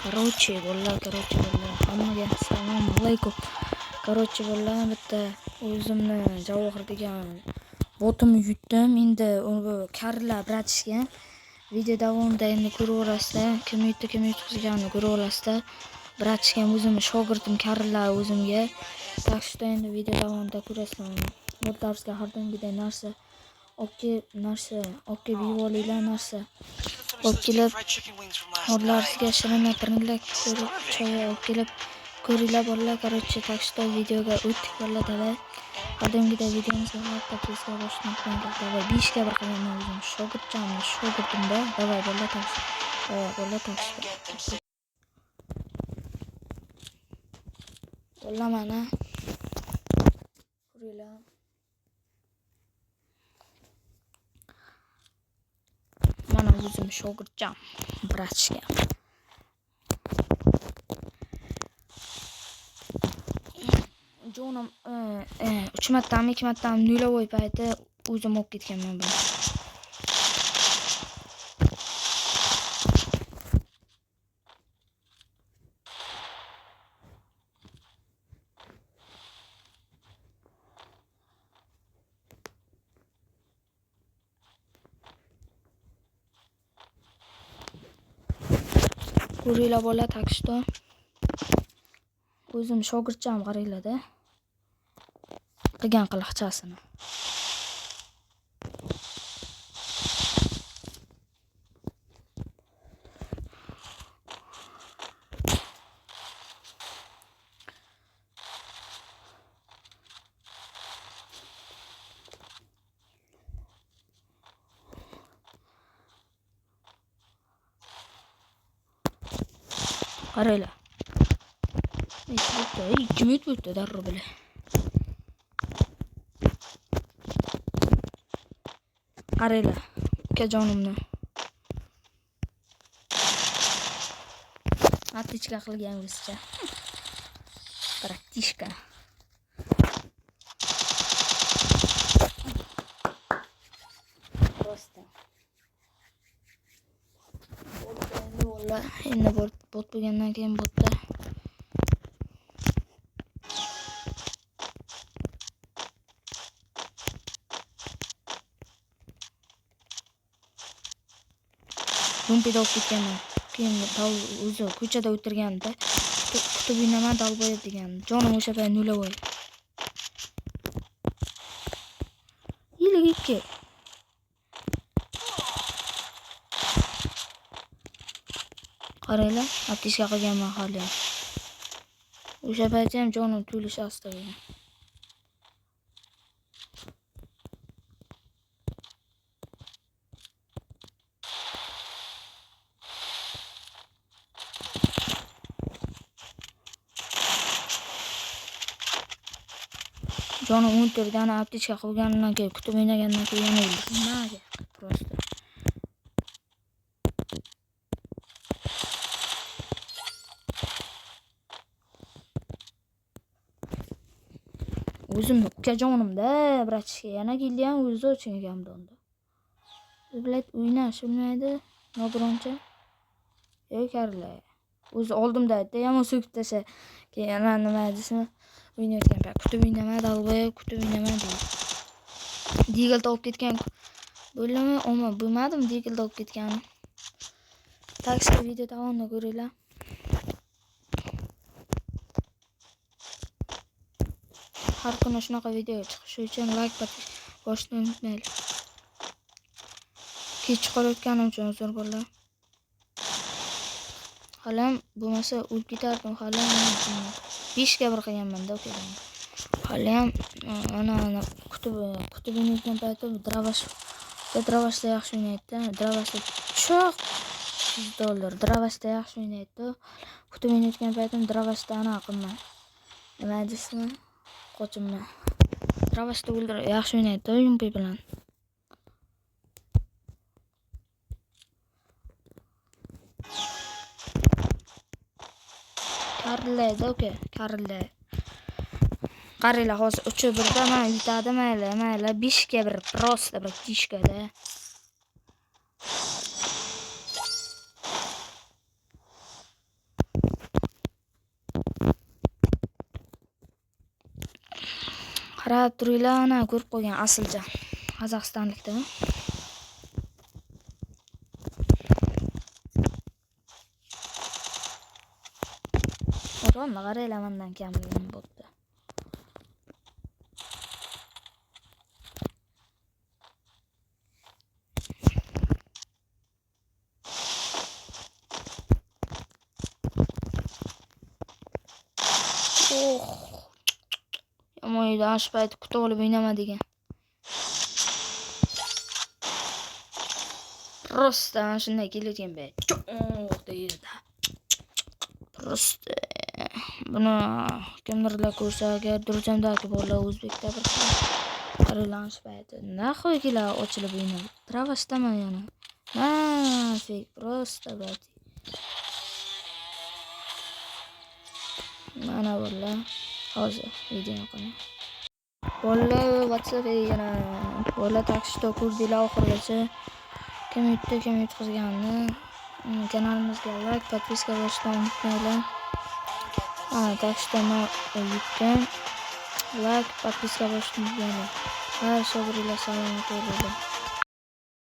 Короче, bolalar, короче, bolalar, hammaga assalomu alaykum. Короче, bolalar, bitta o'zimni Javohir degan botimni yutdim. Endi uni karla bratishga video davomida endi ko'raverasizlar, kim yutdi, kim yutqizganini ko'raverasizlar. Bratishga o'zimni shogirdim karla o'zimga. Так что endi video davomida ko'rasizlar. Botlarimizga har doimgiday narsa olib kelib, narsa olib kelib yeb olinglar narsa. Olib kelib Odlarsizga shirinlar pirinlar ko'rib choy olib kelib ko'ringlar bolalar. Короче, так что videoga o'tdik bolalar, давай. Har doimgidek videomizga like, подписка bosishni unutmanglar. Давай, 5 ga 1 qilaman o'zim. Shogirdchamni, shogirdimda. Давай bolalar, так что. Давай bolalar, так что. Bolalar mana. Ko'ringlar. Mana o'zim shogirdcham, bratishka. Jonim 3 martami, 2 martami нулевой payti o'zim olib ketganman buni. Ko'ringlar bola, так что o'zim shogirdcham qaranglar-da. Qilgan qiliqchasini. Qaranglar. Necha bo'pti? 2 minut bo'pti darrov bilan. Qaranglar, ukajonimni. Atlichka qilgan o'zicha. Bratishka. Просто. Endi bolalar, endi bot bo'lgandan keyin botda Rumpida olib ketganman. Keyin o'zi ko'chada o'tirganda kutib o'ynaman dalboyev degan. Jonim o'sha payt нулевой. 52. Qaranglar, atishga qilganman hali ham. O'sha payt ham jonim to'lish ostida bo'lgan. Jonim 14 dona aptechka qilganimdan keyin kutib o'ynagandan keyin yana o'ldim. Nimaga? Просто. O'zimni ukajonimda, bratishka yana keldi ham o'zi uchun gamdonda. Блядь, o'ynash bilmaydi, nogironcha. Ey karla. O'zi oldimda aytdi, yomon so'kib tasha. Keyin yana nima desin, o'ynayotgan payt kutib o'ynama, dalboyev kutib o'ynama deydi. Deagle olib ketgan bo'ldimi? Omma bo'lmadim Deagle olib ketgani. Так что video davomini ko'ringlar. Har kuni shunaqa video chiqishi uchun like bosishni unutmanglar. Kech chiqarayotganim uchun uzr bolalar. Halam bo'lmasa o'lib ketardim, halam 5 ga 1 qilganman-da ukajon. Haliyam ana kutib kutib o'ynayotgan payti dravashda yaxshi o'ynaydi-da. Dravashda cho'q $100 dravashda yaxshi o'ynaydi. Kutib o'ynayotgan paytim dravashda ana qilman. Nima deysizmi? Qochimman. Dravashda o'ldirib yaxshi o'ynaydi yumpi bilan. Karillaydi, uka, karillaydi. Qaranglar, hozir 3-1 da mana yutadi, mayli, mayli 5 ga 1 просто bratishka-da. Qarab turinglar, ana ko'rib qo'ygan Asiljon. Qozog'istonlikda. Uronni qaranglar, mendan kamligini botda. Oh. Yomon edi, shu payt kutib olib o'ynama degan. Просто shunday kelayotgan payt. Cho'q deydi. Просто buni kimdirlar ko'rsa, agar Durjamdagi bolalar o'zbekda bir qaranglar shu payti. Нахуй kelar ochilib o'ynab. Travashdaman yana. Нафиг, просто блядь. Mana bolalar. Hozir videoni qo'yaman. Bolalar WhatsApp yana bolalar так что ko'rdinglar oxirigacha. Kim yutdi, kim yutqizganini kanalimizga like, подписка bosishni unutmanglar. Так что men yutdim. Like, подписка bosishni unutmanglar. Har shu salomat bo'linglar.